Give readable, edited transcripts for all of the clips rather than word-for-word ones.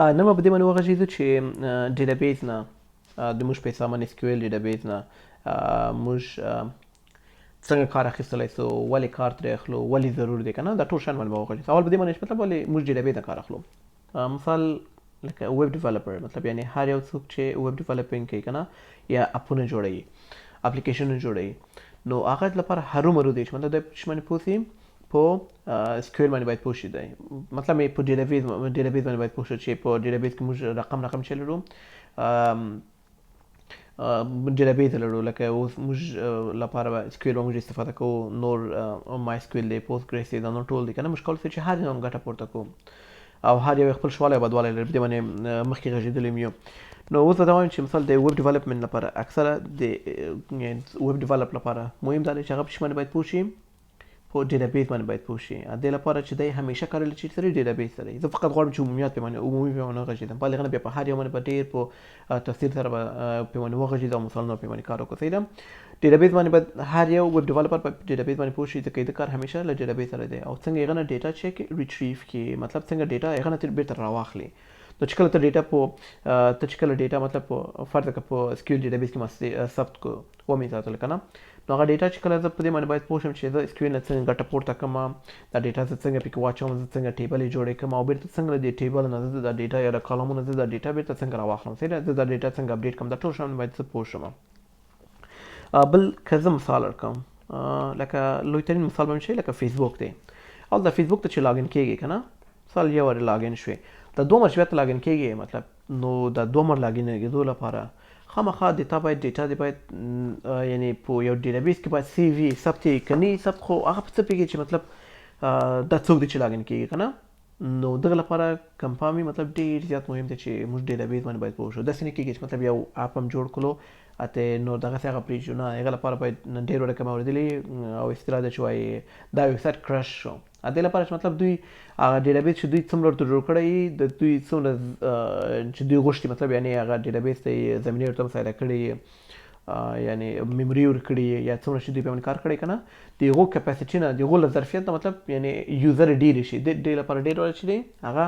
نن به په دې باندې وغږېږو چې database نه د موږ په حساب باندې SQL database نه موږ څنګه کار اخیستلی سو، ولې کار ترې اخلو، ولې ضرور دی کنه، دا ټول شیان باندې به وغږېږو. اول په دې باندې چې مطلب ولې موږ database نه کار اخلو. مثال لکه web developer، مطلب یعنی هر یو څوک چې web developing کوي کنه، یا اپونه جوړوي، اپلیکیشنونه جوړوي، نو هغه لپاره هرومرو دی چې مطلب دی په څه باندې پوه سي، په SQL باندې باید پوه شي دی، مطلب مې په database باندې باید پوه شي چې په database کې موږ رقم رقم چې لرو، database لرو. لکه اوس موږ لپاره به SQL به موږ استفاده کوو، نور MySQL دی، Postgres دی، دا نور ټول دی کنه. موږ کولی شو چې هر یو ګټه پورته کوو او هر یو خپل ښه والی او بدوالی لري، په دې باندې مخکې غږېدلی یو. نو اوس به دا وایم چې مثال د web development لپاره اکثره د web develop لپاره مهم دا دی چې هغه په څه باندې باید پوه شي، په database باندې باید پوه شي، د دې لپاره چې دی همیشه کار لري چې سره database سره. زه فقط غواړم چې عمومیات په باندې عمومي په باندې وغږېږم، بل هغه نه بیا په هر یو باندې به ډېر په تفصیل سره به په باندې وغږېږم او مثالونه په باندې کار وکړو. صحیح ده، database باندې باید هر یو web developer په database باندې پوه شي، ځکه د کار همیشه له database سره دی او څنګه یې غنه data چې retrieve کړي، مطلب څنګه data یې غنه بیرته راواخلي. نو چې کله ته data په ته چې کله data مطلب په فرض کړه په SQL database کې ما ثبت کړو ومې ساتل که نه، نو هغه data چې کله زه په دې باندې باید پوه شم چې زه SQL نه څنګه ګټه پورته کړم، دا data زه څنګه پکې واچوم، زه څنګه table یې جوړې کړم او بیرته څنګه له دې table نه زه دا data یا د کالمونو زه دا data بیرته څنګه راواخلم، صحیح ده، زه دا data څنګه update کړم، دا ټول شیان باید زه پوه شم. بل که زه مثال ورکړم، لکه لوی ترین مثال به شي لکه فیسبوک دی. او دا فیسبوک ته چې login کېږي که نه، مثال یو وارې login شوې، دا دوه مرتبه بیرته login کېږي، مطلب نو دا دوه مر login کېدو لپاره خامخا د تا باید data دی باید یعنی په یو database کې باید save وي، ثبت یې که نه ثبت خو هغه په څه پوهېږي چې مطلب دا څوک دی چې login کېږي که نه. نو دغه لپاره کنفرم مطلب ډېر زیات مهم دی چې موږ database باندې باید پوه شو. داسې نه کېږي چې مطلب یو app هم جوړ کړو اته نو دغسې هغه پرېږدو، نه، هغه لپاره باید نن ډېر وړه کم اورېدلي او اصطلاح ده چې وایي دا website crash شو. دې لپاره چې مطلب دوی هغه database چې دوی څومره ورته جوړ کړی، د دوی څومره چې دوی غوښتي، مطلب یعنی هغه database ته یې زمینې ورته مساعده کړې، یعنی memory ورکړي یا څومره چې دوی په باندې کار کړی که نه، د هغو capacity نه، د هغو له ظرفیت نه مطلب یعنی user ډېر شي، د دې لپاره ډېر وړه چې دی هغه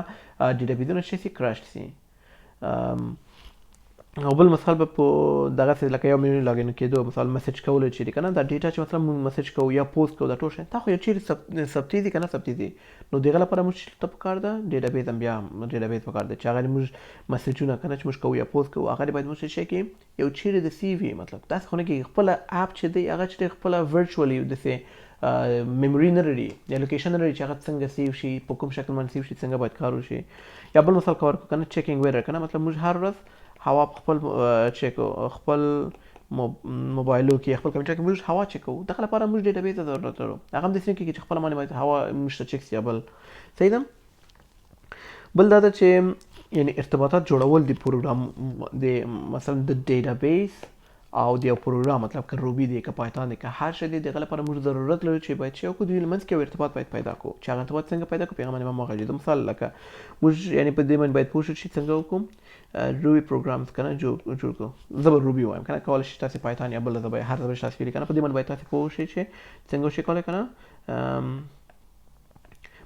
database ونه چې سي crash سي. او بل مثال به په دغسې لکه یو میلیون login کېدو مثال message کولو چې دی که نه، دا data چې مثلا موږ message کوو یا پوسټ کوو، دا ټول شی تا خو یو چیرې ثبتېږي که نه ثبتېږي، نو د هغه لپاره موږ چې ته پکار ده database هم بیا database پکار دی چې هغه موږ message ونه که نه چې موږ کوو یا پوسټ کوو، هغه باید موږ څه شی کې یو چیرې د save وي. مطلب داسې خو نه کېږي خپله app چې دی هغه چې دی خپله virtually داسې memory نه لري یا location نه لري چې هغه څنګه save شي، په کوم شکل باندې save شي، څنګه باید کار وشي. یا بل مثال که ورکړو که نه، checking weather که نه، مطلب موږ هر ورځ هوا په خپل چک خپل موبایلو کې خپل کمپیوټر کې موږ هوا چک کوو، دغه لپاره موږ database ته ضرورت لرو. هغه هم داسې نه کېږي چې خپله باندې باید هوا موږ ته چک سي یا بل. صحیح ده. بل دا ده چې یعنی ارتباطات جوړول د پروګرام د مثلا د database او د یو پروګرام، مطلب که Ruby دی که Python دی که هر شی دی، دغه لپاره موږ ضرورت لرو چې باید چې یو دوی له منځ کې یو ارتباط باید پیدا کړو، چې هغه ارتباط څنګه پیدا کړو په هغه باندې به وغږېږو. مثال لکه موږ یعنی په دې باندې باید پوه شو چې څنګه وکړو Ruby programs که نه جوړ کړو. زه به Ruby وایم که نه، کولی شئ تاسې Python یا بله ژبه هر ژبه چې تاسې ویلي که نه، په دې باندې باید تاسې پوه شئ چې څنګه وشئ کولی که نه.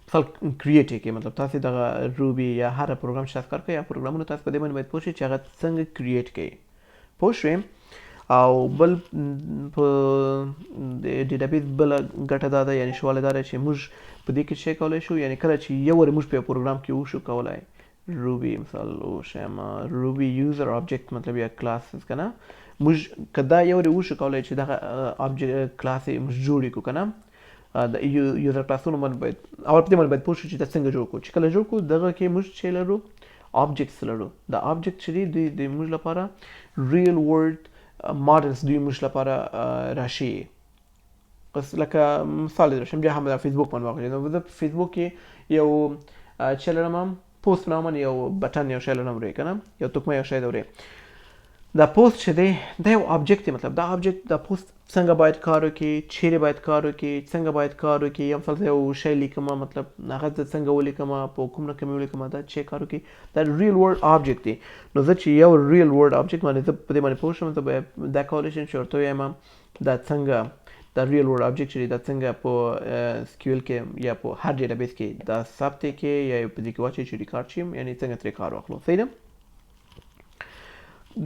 مثال create یې کړئ، مطلب تاسې دغه Ruby یا هر پروګرام چې تاسو کار کوئ یا پروګرامونه تاسو په دې باندې باید پوه شئ چې هغه څنګه create کړئ، پوه شوې. او بل په database بله ګټه دا ده، یعنی ښه دا ده چې موږ په دې کې څه کولی شو، یعنی کله چې یو وارې موږ په یو پروګرام کې وشو کولی Ruby مثال وښیم، Ruby user object مطلب یا classes که نه، موږ که دا یو وارې وشو کولی چې دغه object class یې موږ جوړې کړو که نه، د user class ونو باندې باید اول په دې باندې باید پوه شو چې دا څنګه جوړ کړو، چې کله جوړ کړو دغه کې موږ چې لرو objects لرو، دا object چې دی دوی د موږ لپاره real world models دوی موږ لپاره راشي. بس لکه مثال یې درشم بیا هم د فیسبوک باندې واخلئ، نو زه په فیسبوک کې یو چې لرم پوسټ په نامه یو button یو شی لرم ورې که نه، یو تکمه یو شی دی ورې، دا پوسټ چې دی دا یو object دی، مطلب دا object دا پوسټ څنګه باید کار وکړي، چیرې باید کار وکړي، څنګه باید کار وکړي، یو مثال زه یو شی لیکم، مطلب هغه زه څنګه ولیکم، په کوم رقم یې ولیکم، دا چې کار وکړي، دا real world object دی. نو زه چې یو real world object باندې زه په دې باندې پوه شم، زه به دا کولی شم چې ورته ووایم دا څنګه دا real world object چې دا څنګه په SQL کې یا په هر database کې دا ثبت کې یا په دې کې واچي چې ریکارډ شي، یعنی څنګه ترې کار واخلو. صحیح ده؟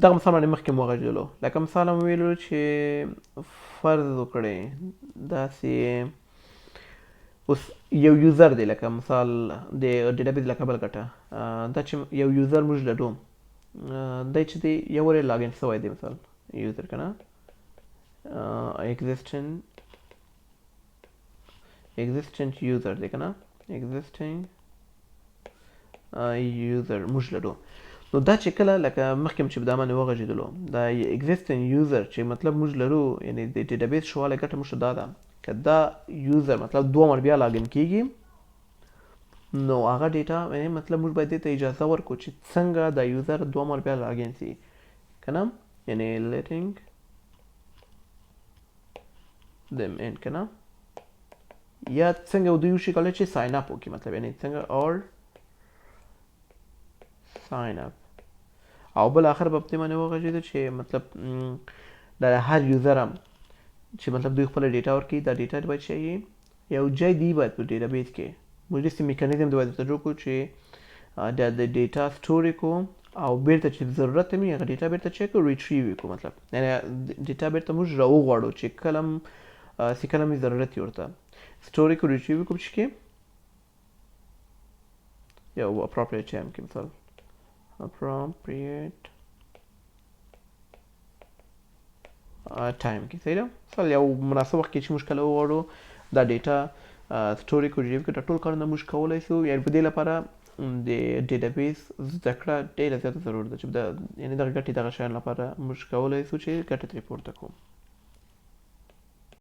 دغه مثال باندې مخکې مو غږېدلو، لکه مثال مو ویلو چې فرض وکړئ داسې اوس یو user دی، لکه مثال د database لکه بل ګټه دا چې یو user موږ لرو، دی چې دی یو ورې login سوی دی، مثال user که نه existent user دی که نه، existing user موږ لرو. نو دا چې کله لکه مخکې چې دا باندې وغږېدلو، دا existing user چې مطلب موږ لرو، یعنی د database شواله ګټه موږ ته دا ده که دا user مطلب دوه مر بیا login کیږي، نو هغه data یعنی مطلب موږ باید دې ته اجازه ورکړو چې څنګه دا user دوه مر بیا login سي که نه، یعنی letting them in که نه، یا څنګه دوی وشي کولی چې sign up وکړي، مطلب یعنی څنګه or sign up. او بل آخر به په دې باندې وغږېدو چې مطلب دا هر user هم چې مطلب دوی خپله data ورکوي، دا data باید شي یو ځای دی باید په database کې موږ داسې mechanism دی باید ورته جوړ کړو چې دا د data store یې کړو او بیرته چې ضرورت وي هغه data بیرته چک کړو، retrieve یې کړو، مطلب یعنی data بیرته موږ راوغواړو چې کله چې کله مې ضرورت یې ورته store یې کړو، retrieve یې کړو چې کې یو appropriate time کې، مثال appropriate time کې. صحیح ده؟ مثال یو مناسب وخت کې چې موږ کله وغواړو دا data store کړو، retrieve کړو، دا ټول کارونه موږ کولی شو. یعنی په دې لپاره د database زده کړه ډېره زیاته ضرور ده چې دا یعنی دغه ګټې دغه شیان لپاره موږ کولی شو چې ګټه ترې پورته کړو.